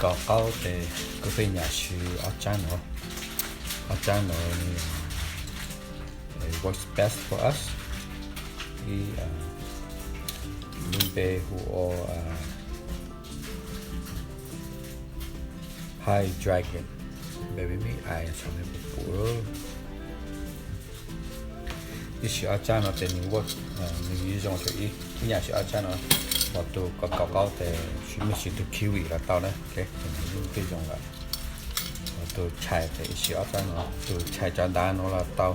Kaus qaub tes kuv pheej nyam siv ob tsab no, ob tsab no nws works best for us. Ib, lub npe hu ua High Dragon, npe me me ais xyov nej puas pum. Ib siv ob tsab no tes nws ua, nws zoo rau ib, ib nyam siv ob tsab no. Ho tus kaus qaub tes siv, mej siv tus kiwi los tau na, ces nws yeej pheej zoo lawm. Ho tus chais tes ib siv ob tsab no, tus chais cov ntav no los tau,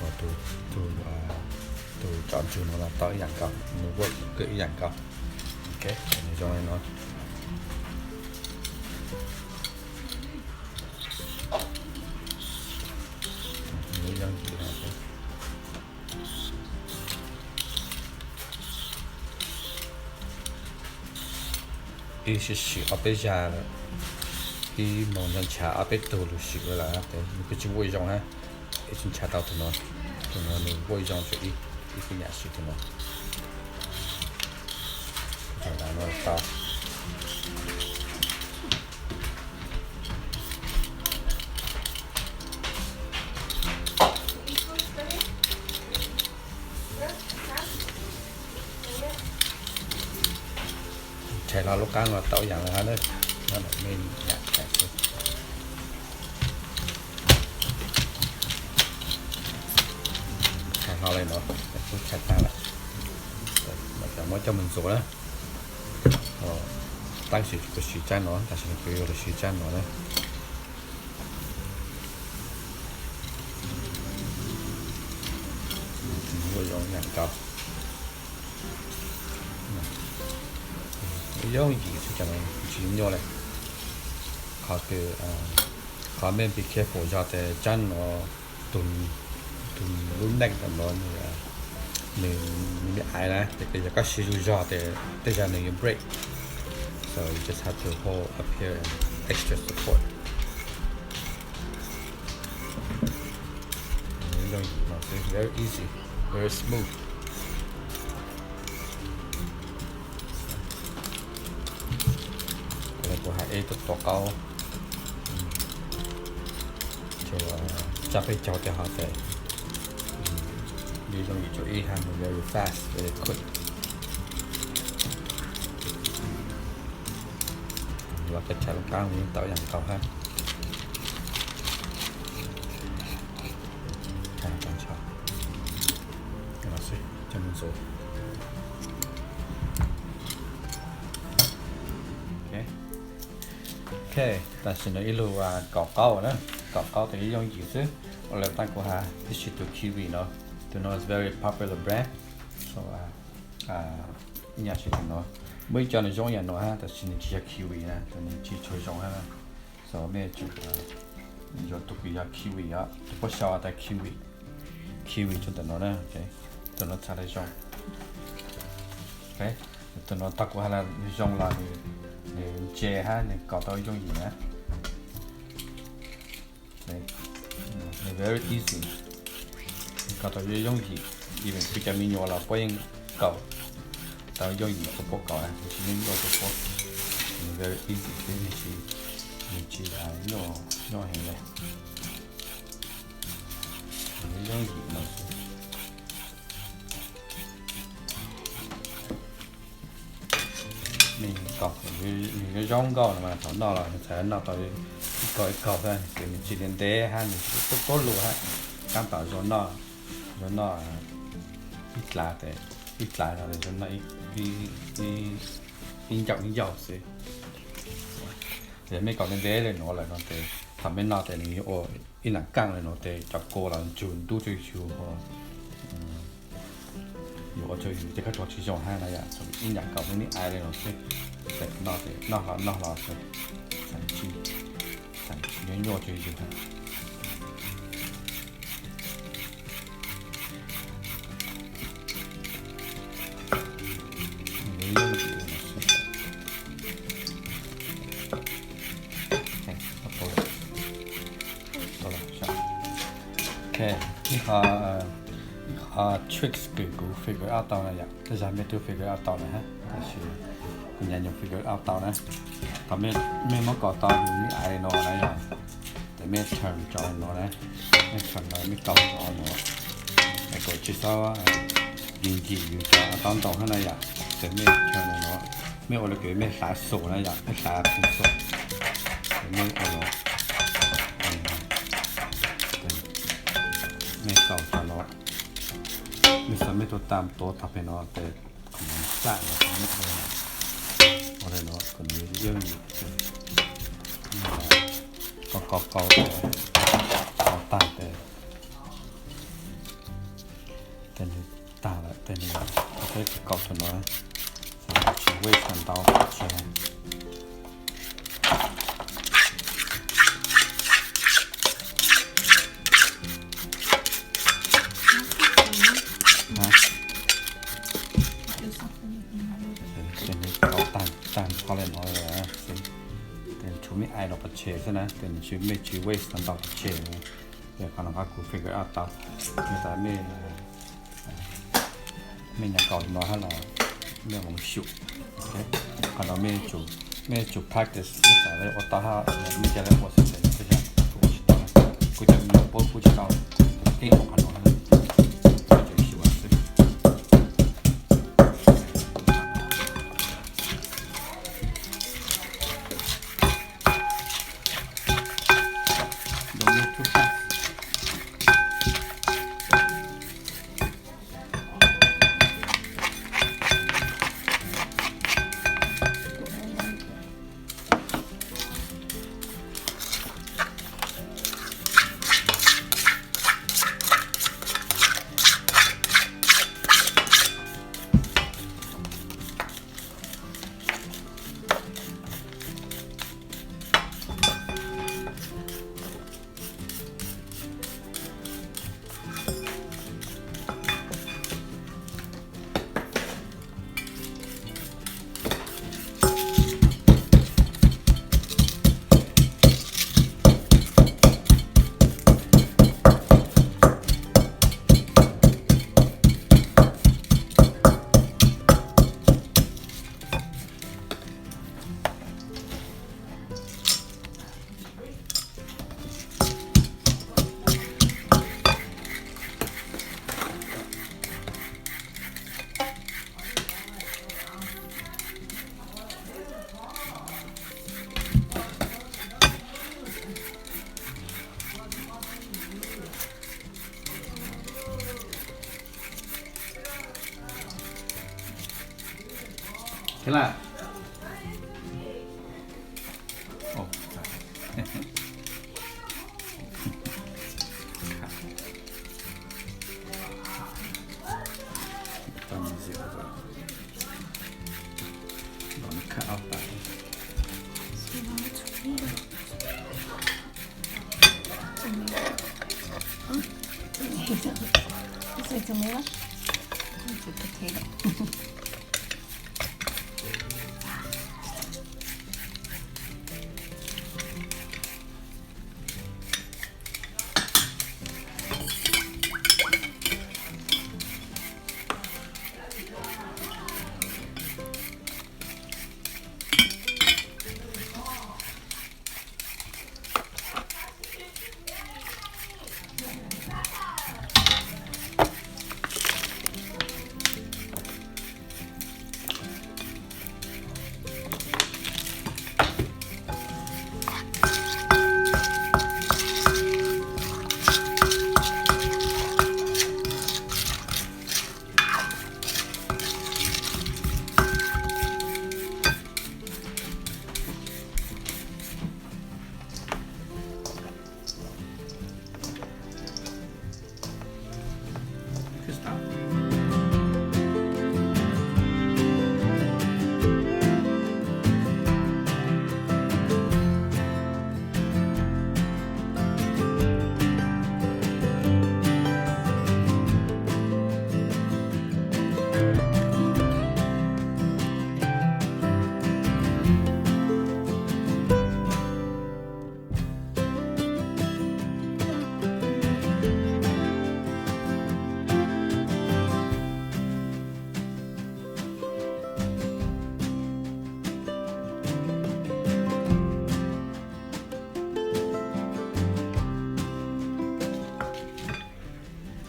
ho tus, tus, tus tsom ntsws no los tau ib yam nkaus, nws ua ib yam nkaus. Ok, nws zoo li no. Ib siv siv ob peb zag lawm, ib moos ntshav ob peb tug lug siv lawm, nws kuj tsis ua zoo hab. Ib tsis ntshav tau tus no, tus no nws ua zoo rau ib, ib pheej nyam siv tus no. Tau. Tshais hlo lub qaab los tau ib yaam le hab na. Nyob ntawm mej yaam tshais xwb. Tshais hlo le no, tub tshais taag lawm. Cov muab coj mus ntxuav na. Tab sis kuv siv tsab no, tam sim no kuv yuav lug siv tsab no na. Ua zoo yam nkaus. Yooj yim xwb, cov no tsis nyuaj le. Qhov kws, qhov mej be careful yog tas tsab no, tus, tus lub neck ntawm no nws, nws, nws me aiv na, ces yog koj siv zuj zog tes tej zag nws yuav break. So you just have to hold up here and extra support. Very easy, very smooth. Kuv has ib tug tuav qaub, tsab peb caug tej ho tes, yooj yim rau ib hab, very fast, very quick. Los koj tshais lub qaab yeej tau ib yaam nkaus hab. Ok, tam sim no ib lug kaus qaub na, kaus qaub tes yooj yim xwb. Ua le taab kuv has ib siv tus kiwi no, tus no is very popular brand. So ib nyam siv tus no, muaj ib co nws zoo ib yam no hab, tam sis nws tsis yog kiwi na, nws tsis tshua zoo hab. So mej tsum yuav tus kws yog kiwi os, tus puab sau tas kiwi, kiwi rau ntawm no na. Tus no txhad le zoo. Tus no tau kuv has le zoo los nws ntse hab nws kaus tau yooj yim na. Very easy, kaus tau yooj yim, even kuv cov me nyuam los puab yeej kaus tau yooj yim rau puab kaus, tsis nyuaj rau puab. Very easy, nws tsis nyuaj heev le. Yooj yim no xwb. Mej kaus, nws zoo nkauj no mas thaum noj los nws txhad noj tau ib kaug ib kaug xwb, ces nws tsis ntev ntev hab nws tsis tuab tuab lug hab, tab tom zoo noj, zoo noj ib dlav tes, ib dlav no zoo noj ib ncaug ib ncaug xwb. Yog mej kaus ntev ntev le nuav lawm no tes thaum mej noj tes nws yuav ua ib nam kaaj le nuav tes cov kua los ntsug ntub rau yug, yuav ua rau yug tej khaub dluag tsis zoo hab na yom. Ib nyam kaus me me aiv le nuav xwb, tes noj tes noj hlo noj hlo xwb, txhad tsis nyuaj nyuaj rau yug hab. Ok, ib qho, ib qho tricks kws kuv figure out tau na yom, tej zag mej tub figure out tau na hab, tab sis kuv nyam nyuam figure out tau na. Thaum mej muab kaus tau nws me aiv li no na yog, ces mej turn rau no na, mej turn no mej kaus rau no, es kom tsis txhob nkim yus cov taub ntoo hab na yom. Ces mej turn no, mej ua li kws mej hlawv xum na yom, mej hlawv xum, ces mej ua los, mej kaus rau no, mej xuas mej tug tam tuav tag pem no ces kom nws txaj los mej ua li no kom nws yooj yim. Kaus kaus kaus, kaus tag ces, ces nws tag lawm ces nws, peb kaus tau no, tsis waste ntau pov tseg. Ces nws kaus tag tag nrho li no lawm, ces tshuav mej aiv los pov tseg xwb na, ces nws tsis, mej tsis waste ntau pov tseg. Ces qhov no qhov kuv figure out tau, mej tas mej, mej nyob kaus no hab los mej moog xyum. Qhov no mej tsum practice, mej tas le ua tau hab mej ca le ua xwb, kuv ua tsis tau, kuv cov me nyuam puab kuj tsis tau, keej ua qhov no, xyum xwb. Kayla. Oh, sorry. Cut them easy as well. Gonna cut out that one. This is a tomato. It's a potato.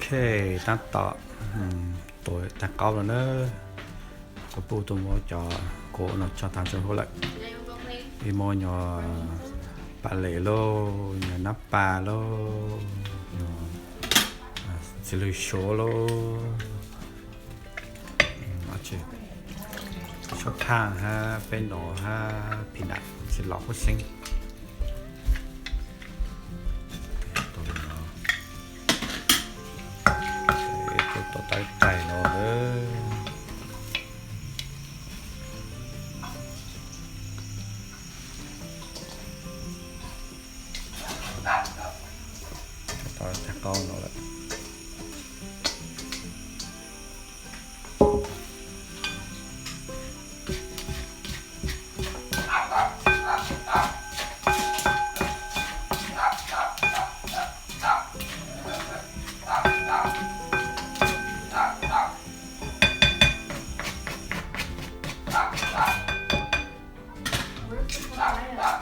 Tab tom tuav tag qaub no na, cov puj tuaj muab cov kuv no tso tag nrho hauv lawm. Ib muab nyuag pas les lauj, nyuag nab pas lauj, nyuag txiv lws suav lauj, suab thaj hab peb nov hab phim nam tsis los huab xeeb. Tuav tau tais no lawm. Tau tag qaub no lawm.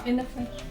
In the fridge.